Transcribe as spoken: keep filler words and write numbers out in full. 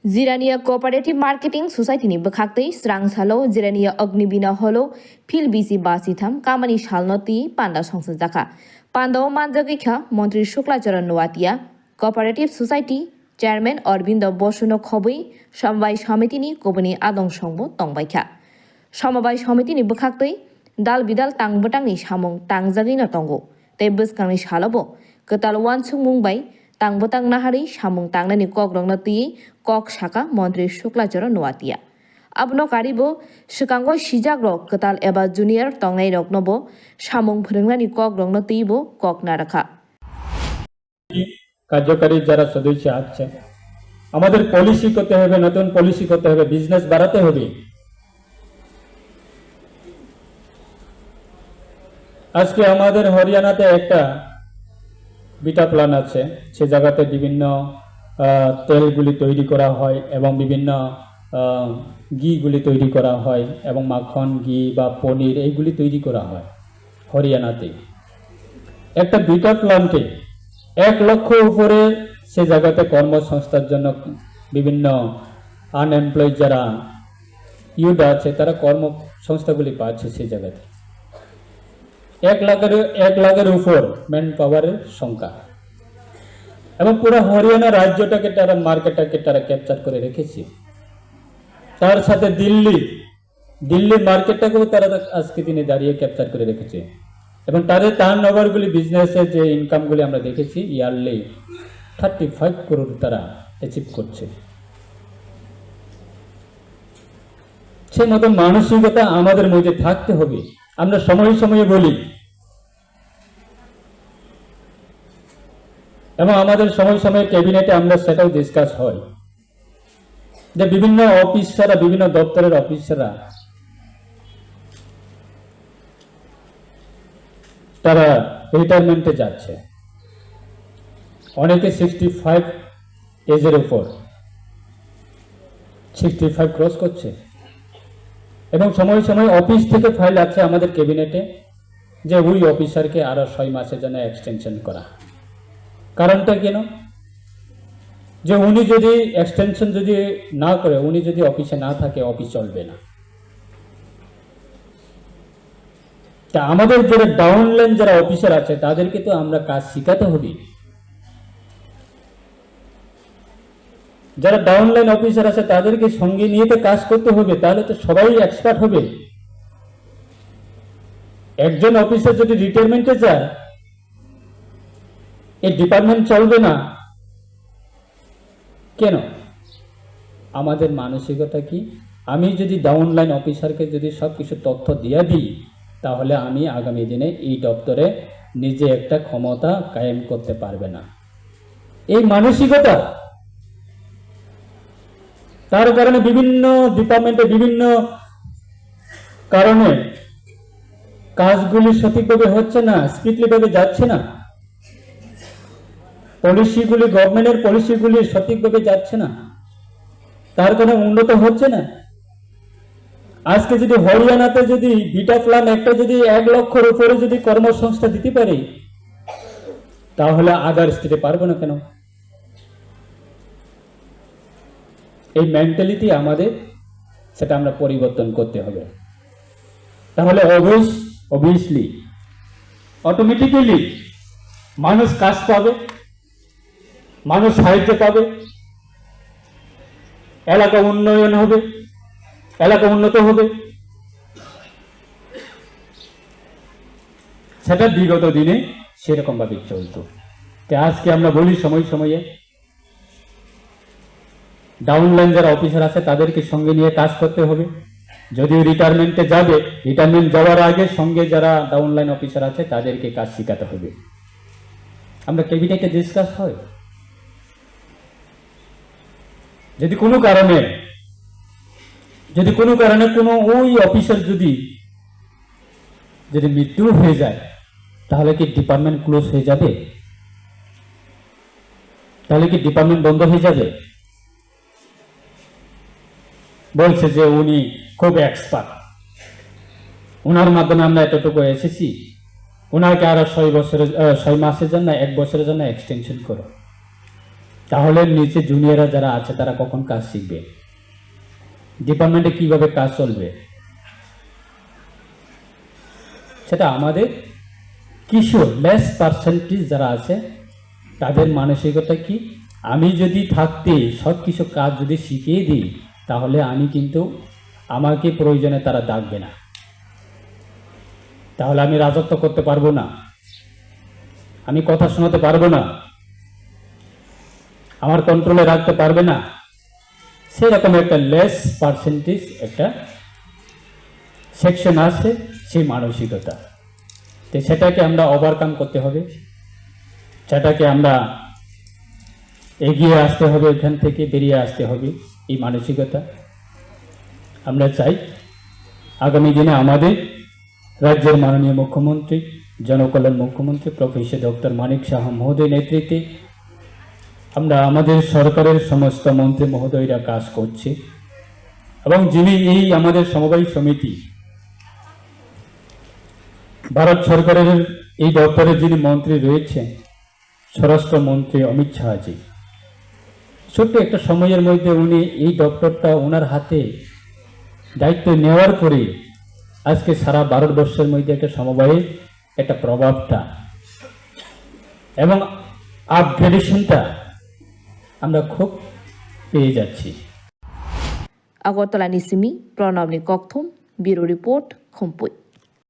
Jirania Cooperative Marketing Society ni bwkhaktwi swrang salo Jirania Agnibina Holo Phil bisi basi tham kamani salno twi panda songsajak kha. Pandao manjagwi kha Montri Shukla Charan Noatia, Cooperative Society Chairman Arbindo Bosuno khobwi Sombai Somitini kubuni adong songbo tongbai kha. Somobai Somitini bwkhaktwi dal bidal tang bwtangni samung tangjagwino tongo, tei bwskangni salobo kwtal uansukmung bai tang bwtang naharwi samung tangnani kokrokno twiwi kok sakha Montri Shukla Charan Noatia. Abono karibo swkango sijakrok kwtal eba junior tongnairoknobo samung phwrwngnani kokrokno twibo kok narwkha. কার্যকারী যারা সদস্য আছে, আমাদের পলিসি করতে হবে, নতুন পলিসি করতে হবে, বিজনেস বাড়াতে হবে। আজকে আমাদের হরিয়ানাতে একটা বিটা প্ল্যান্ট আছে, সে জায়গাতে বিভিন্ন আহ, তেলগুলি তৈরি করা হয় এবং বিভিন্ন আহ, ঘিগুলি তৈরি করা হয় এবং মাখন, ঘি বা পনির এইগুলি তৈরি করা হয় হরিয়ানাতে। একটা বিটা প্ল্যান্টে এক লক্ষ উপরে সে জায়গাতে কর্মসংস্থার জন্য বিভিন্ন আনএমপ্লয়েড যারা ইউথ আছে, তারা কর্মসংস্থাগুলি পাচ্ছে সেই জায়গাতে। এক লাখের এক লাখের উপর ম্যান পাওয়ারের সংখ্যা। এবং পুরো হরিয়ানা রাজ্যটাকে তারা, মার্কেটটাকে তারা ক্যাপচার করে রেখেছে। তার সাথে দিল্লি, দিল্লির মার্কেটটাকেও তারা আজকে দিনে দাঁড়িয়ে ক্যাপচার করে রেখেছে। এবং তাদের টার্ন ওভারগুলি, বিজনেসের যে ইনকামগুলি আমরা দেখেছি, ইয়ারলি থার্টি ফাইভ করোড় তারা অ্যাচিভ করছে। সে মতো মানসিকতা আমাদের মধ্যে থাকতে হবে। আমরা সময়ে সময়ে বলি, এবং আমাদের সময় সময় ক্যাবিনেটে আমরা সেটাও ডিসকাস হয় যে বিভিন্ন অফিসাররা, বিভিন্ন দপ্তরের অফিসাররা তারা রিটায়ারমেন্টে যাচ্ছে, অনেকে সিক্সটি ফাইভ এজের উপর, সিক্সটি ফাইভ ক্রস করছে। এবং সময় সময় অফিস থেকে ফাইল আছে আমাদের ক্যাবিনেটে যে ওই অফিসারকে আরো ছয় মাসের জন্য এক্সটেনশন করা। কারণটা কেন? যে উনি যদি এক্সটেনশন যদি না করে, উনি যদি অফিসে না থাকে, অফিস চলবে না। তা আমাদের যারা ডাউনলাইন যারা অফিসার আছে, তাদেরকে তো আমরা কাজ শিখাতে হবে। যারা ডাউনলাইন অফিসার আছে, তাদেরকে সঙ্গে নিয়ে তো কাজ করতে হবে, তাহলে তো সবাই এক্সপার্ট হবে। একজন অফিসার যদি রিটায়ারমেন্টে যায়, এই ডিপার্টমেন্ট চলবে না। কেন? আমাদের মানসিকতা কি? আমি যদি ডাউনলাইন অফিসারকে যদি সব কিছু তথ্য দিয়ে দিই, তাহলে আমি আগামী দিনে এই দপ্তরে নিজে একটা ক্ষমতা কায়েম করতে পারবে না। এই মানসিকতা, তার কারণে বিভিন্ন ডিপার্টমেন্টে বিভিন্ন কারণে কাজগুলি সঠিকভাবে হচ্ছে না, স্পিডলি ভাবে যাচ্ছে না। পলিসিগুলি, গভর্নমেন্টের পলিসিগুলি সঠিকভাবে যাচ্ছে না, তার কারণে উন্নত হচ্ছে না। আজকে যদি হরিয়ানাতে যদি বিটা প্ল্যান্ট একটা যদি এক লক্ষর উপরে যদি কর্মসংস্থা দিতে পারে, তাহলে আদার স্টেটে পারবো না কেন? এই মেন্টালিটি আমাদের, সেটা আমরা পরিবর্তন করতে হবে। তাহলে অবশ্যই, অবভিয়াসলি, অটোমেটিক্যালি মানুষ কাজ পাবে, মানুষ সাহায্য পাবে, এলাকা উন্নয়ন হবে, এলাকা উন্নত হবে। সেটা বিগত দিনে সেরকমভাবে চলতো। তো আজকে আমরা বলি সময় সময়ে, ডাউনলাইন যারা অফিসার আছে, তাদেরকে সঙ্গে নিয়ে কাজ করতে হবে। যদিও রিটায়ারমেন্টে যাবে, রিটায়ারমেন্ট যাওয়ার আগে সঙ্গে যারা ডাউনলাইন অফিসার আছে, তাদেরকে কাজ শেখাতে হবে। আমরা ক্যাবিনেটে ডিসকাস হয়, যদি কোনো কারণে, যদি কোনো কারণে কোনো ওই অফিসার যদি, যদি মৃত্যু হয়ে যায়, তাহলে কি ডিপার্টমেন্ট ক্লোজ হয়ে যাবে? তাহলে কি ডিপার্টমেন্ট বন্ধ হয়ে যাবে? বলছে যে উনি খুব এক্সপার্ট, ওনার মাধ্যমে আমরা এতটুকু এসেছি, ওনাকে আরো ছয় বছরের, আহ, ছয় মাসের জন্য, এক বছরের জন্য এক্সটেনশন করো। তাহলে নিচে জুনিয়ররা যারা আছে, তারা কখন কাজ শিখবে? ডিপার্টমেন্টে কিভাবে কাজ চলবে? সেটা আমাদের কিছু লেস পার্সেন্টেজ যারা আছে, তাদের মানসিকতা কি? আমি যদি থাকতে সব কিছু কাজ যদি শিখিয়ে দিই, তাহলে আমি কিন্তু, আমাকে প্রয়োজনে তারা ডাকবে না, তাহলে আমি রাজত্ব করতে পারবো না, আমি কথা শোনাতে পারবো না, আমার কন্ট্রোলে রাখতে পারবে না। সেরকম একটা লেস পার্সেন্টেজ একটা সেকশন আছে, সেই মানসিকতা। তো সেটাকে আমরা ওভারকাম করতে হবে, সেটাকে আমরা এগিয়ে আসতে হবে, এখান থেকে বেরিয়ে আসতে হবে। এই মানসিকতা আমরা চাই আগামী দিনে আমাদের রাজ্যের মাননীয় মুখ্যমন্ত্রী, জনকল্যাণ মুখ্যমন্ত্রী প্রফেসর ডক্টর মানিক সাহা মহোদয় নেতৃত্বে আমরা আমাদের সরকারের সমস্ত মন্ত্রী মহোদয়রা কাজ করছে এবং যিনি এই আমাদের সমবায় সমিতি, ভারত সরকারের এই দপ্তরে যিনি মন্ত্রী রয়েছেন, স্বরাষ্ট্রমন্ত্রী অমিত শাহজি, ছোট্ট একটা সময়ের মধ্যে উনি এই দপ্তরটা ওনার হাতে দায়িত্ব নেওয়ার পরে আজকে সারা ভারতবর্ষের মধ্যে একটা সমবায়ের একটা প্রভাবটা এবং আপগ্রেডেশনটা আমরা খুব পেয়ে যাচ্ছি। Agartala ni simi Pranabni Kokthum, Bureau Report, Khumpui.